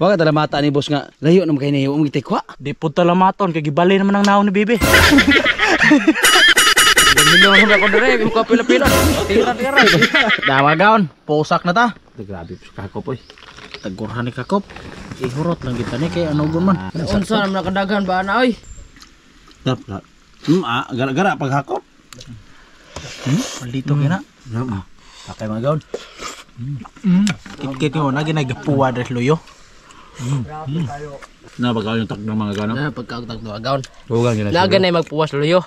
Wa ka mata ni boss nga layo naman kay niyo umong tikwa. Di pud talamaton kay gibali naman ang naon ni Bibi. Milong ako dire, ko pila-pila. Tira tira. Dawagaon, pusak na ta. Grabe kakop oy. Tagurhan ni kakop. Ihurot lang kita ni kay ano gun man. Unsa naman nakadagan ba na oy? Tap. Gara-gara paghakop. Palito kay na. Pakay mga gaon. Kit-kit mo na ginagapuwa dres luyo. Na pagkaon yung takdong mga gaon. Na pagkaugtag do agaon. Hugang yun. Laga na magpuwas luyo.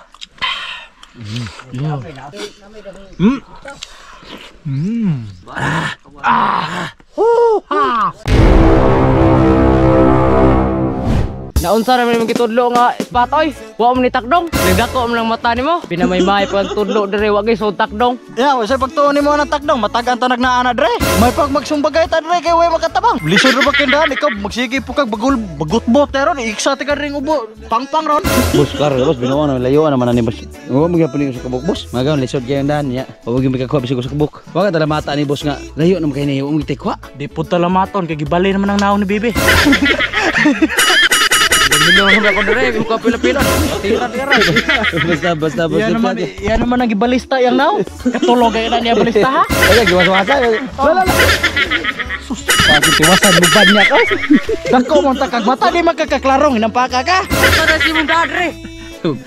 Naunsa ra man imong gitudlo nga spot oy. Wa mo ni takdong. Nagdako man ang mata nimo. Pinamaymay pa ang tudlo dire wa gay so takdong. Ya, sa pagtuon nimo ng takdong, matagan ta nagnaa dre. May pag magsumbagay ta dre kay way makatabang. Lisod ra ba kindahan ikaw magsige po kag bagul bagutbot ron iksa ti ka ring ubo. Pangpang ron. Boss kar, boss binuon na layo naman ni boss. Oo, magyapon ni sa kabuk boss. Mga gaon lisod kay ang daan niya. Wa gyud makakuha bisag sa kabuk. Wa ka mata ni boss nga layo naman kay niyo umong tikwa. Di pud talamaton kay gibali naman ang naon ni Bibi. Milong ako dire, ko pila-pila. Tira tira. Basta basta basta. Yan naman ang gibalista yang naw. Katulog kay na niya balista ha. Ay, giwas-wasa. Wala la. Sus, pati tiwasan mo ba niya ka? Dako mo takag mata di makakaklarong hinampaka ka. Tara si mong dadre.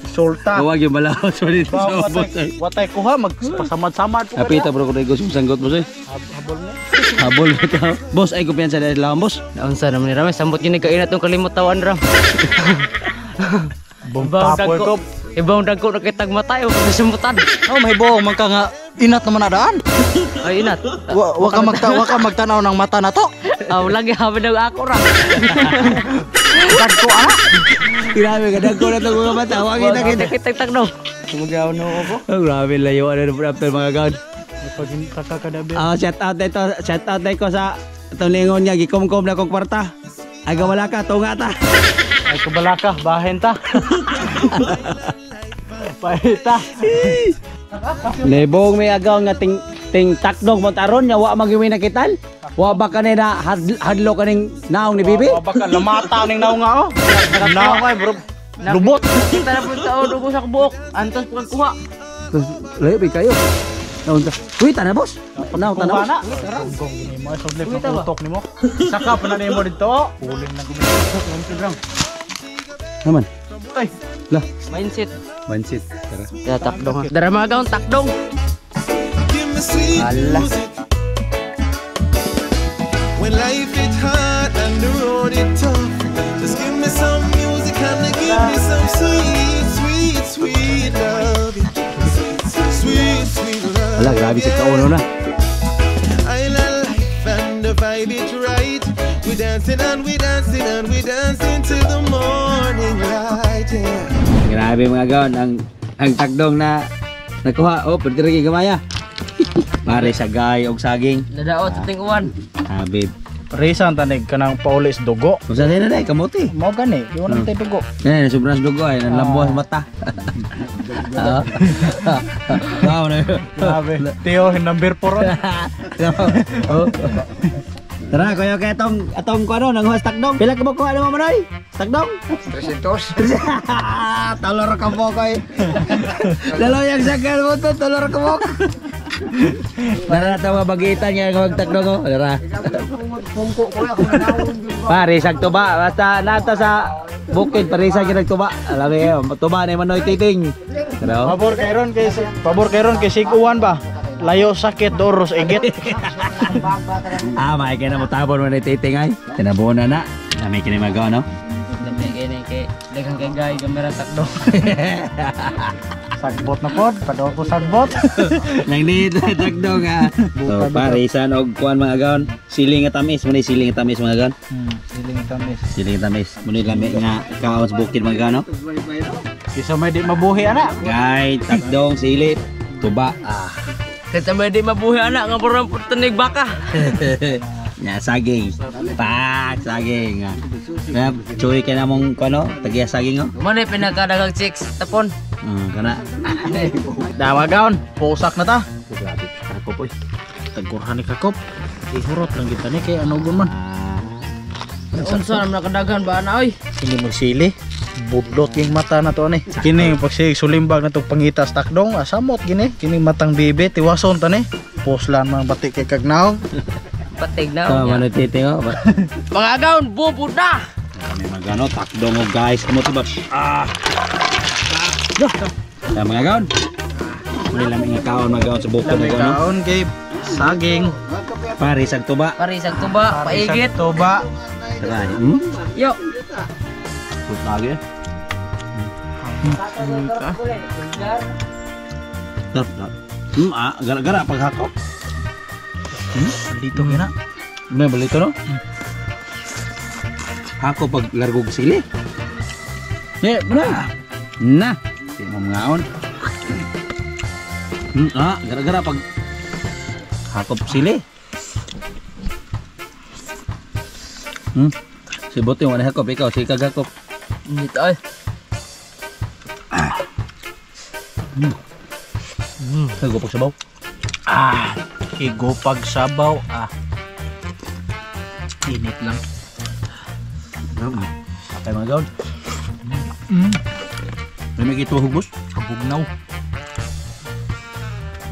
Sulta. Wa gyud malaos pa dito sa boss. Watay kuha magpasamad-samad po. Apita bro ko sung sanggot boss. Habol na. Habol ba boss ay kumpiyansa dahil lang boss. Naunsa naman ni Rame, sambot gini kainat tong kalimot tawan ram. Bang ko. Ibang dagko na kitag mata o pagkasambutan. Oh, may buong man ka nga inat naman na daan. Ay inat. Wa ka magtanaw ng mata na to. Aw lagi habi daw ako ra. Dagko ana. Grabe ka dagko na tong mga mata. Wa kita kita. Kitag tagdong. Sumagaw na ako. Oh, grabe layo ano na after mga gaon. Pagkakadabi. Shout out dito, shout out ko sa itong lingon niya gikumkum na kong kwarta. Ay wala ka, tunga ta. Ay kabala ka, bahin ta. Pahita. Lebong may agaw nga ting ting takdong mo taron nya wa magiwi na kital. Wa ba kanina hadlo kaning naong ni Bibi? Wa ba ka lamata ning naong nga oh. Naong ay bro. Lubot. Kita na pud taon dugo sa buok. Antos pud kuha. Layo bi kayo. Naon ta? Uy, tana boss. Naon tana boss. Gonggong gini mo sudlip ng utok nimo. Saka pa na nimo dito. Uling na gumi. Naman. Ay, lah. Mindset. Mindset. Tara. Ya takdong. Dara mga gaon takdong. Ala. When life is hard and the road is tough, just give me some music and give me some sweet, sweet, sweet love. Sweet, sweet love. Ala, grabe sa kauno na. I life and the vibe is right. We dancing and we dancing and we dancing till the morning light. Yeah. Grabe mga gaon ang takdong na nakuha. Oh, pwede rin gamaya. Pare sa gay og saging. Nadaot sa tinguan. Habib. Risa ang tanig kanang paulis dugo. Kung saan na dai kamote. Mao gani, iwan ang tayo dugo. Yan, sobrang dugo ay nanlambuan sa mata. Wow na. Grabe. Tiyo, number 4 ron. Oh. Tara, kuya kay atong atong kuano nang takdong. Pila ka mo kuha mo manoy? Takdong? 300. Tolor ka mo koy. Lalo yang sakal mo to, tolor ka mo. Nara tawa bagitan nga magtakdong oh. Nara. Pare sag tuba basta nata sa bukid pare sa gyud tuba. Alam mo tuba ni manoy titing. Tara. Pabor kay ron kay pabor kay ron kay siguan ba. Layo sakit doros egit. Ah, may kaya na mo tabon mo ni titing ay. Tinabuon na na. Dami kini magawa no. Dami kay ni kay daghang kay gay kamera takdong. Sagbot na pod, padaw ko sagbot. Nang dito takdong ah. So parisan og kuan mga gaon. Siling nga tamis, mo ni siling nga tamis mga gaon. Siling tamis. Siling nga tamis. Mo ni lami nga kaon sa bukid mga gaon no. Kisa may di mabuhi ana. Gay, takdong, silip, tuba. Ah. Kaya may di mabuhi anak nga puro tanig baka. Nya saging. Pak, saging. Na chuy kay namong kuno, tagiya saging oh. Mano pinakadaghang chicks tapon. Kana. Dawagaon, pusak na ta. Grabe kakop oy. Tagkurhan ni kakop. Ihurot lang kita ni kay ano gun man. Unsa naman nakadagan ba na oy? Hindi magsili. Budlot yung mata na to ani. Kini pagsig sulimbag na to pangitas takdong asamot gini. Kini matang bibi tiwason ta ni. Poslan man batik kay kagnaw. Patig na. Tama na titingo. Mga agaw, bubud na. May magano takdong og guys. Amo to ba? Ah. Sa mga gaon. Muli lamig nga kaon mga gaon sa bukod Lami na no. kaon kay saging. Paris ang tuba. Parisag tuba, paigit. Tuba. Tara. Yo. Put lagi. Eh. Tarap na. Ah, gara-gara paghakop. Dito gina. May balito no? Hako pag largog sili. Eh, na. Na. Di mo mangaon. Gara-gara pag hakop sili. Si Bote yung hakop, ikaw si kagakop. Dito ay. Kagopag sabaw. Ah, higopag sabaw ah. Init lang. Atay mga gaon. May may gituhog boss? Kabugnaw.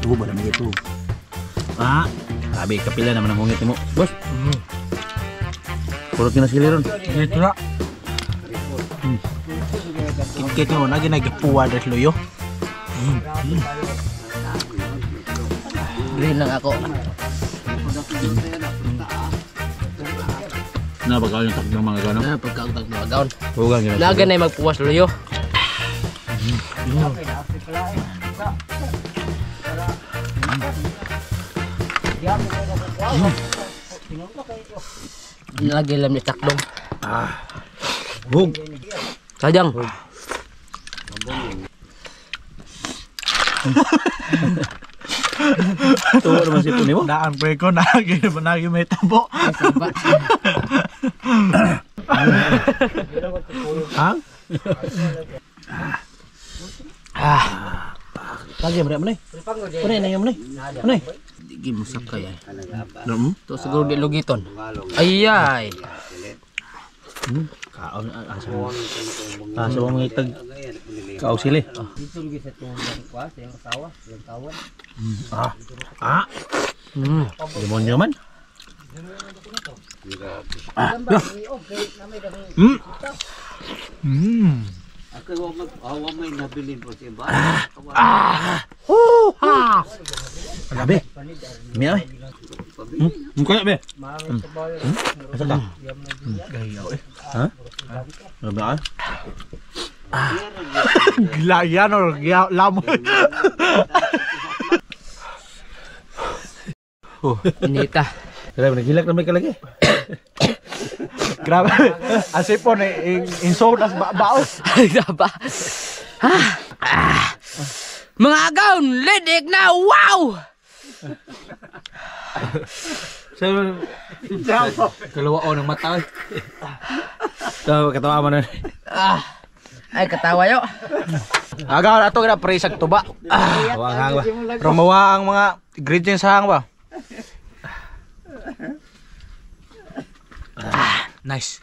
Tuho ba na may gituhog? Ah, sabi kapila naman ang hungit mo. Boss. Purot ka na sili ron. Dito na. Kit-kit mo na ginagapuwa dahil luyo. Green lang ako. Na baka yung takdang mga gano'n. Na pagkaugtag mga gaon. Huwag yun. Laga na magpuwas luyo. Lagi lang ni takdong. Hug. Sayang. Tuwa naman si Puni mo. Daan pa ko na ginag may tabo. Ha? Ah. Lagi mo na. Puni na mo na. Puni. Di mo sakay ay. Hmm? To siguro di lugiton. Ay ay. Kaon asa mo. Asa mo mga itag kao sili. Ah. Ah. Demonyo man. Ah. Grabe. Miya eh. Kaya be. Asa ka? Gayaw eh. Ha? Grabe ah. Glayan or lamoy. Inita. Grabe naghilak na may kalagi. Grabe. Asipon eh insodas baos. Ay ba? Ah. Ah. Mga agaw, lidik na. Wow! Kalawa ng mata. Tawa katawa mo na. Ah. Ay katawa yo. Agaw ato gina presag tuba. Ah, wang hang ba. Rumawa ang mga ingredients sa hang ba. Ah, nice.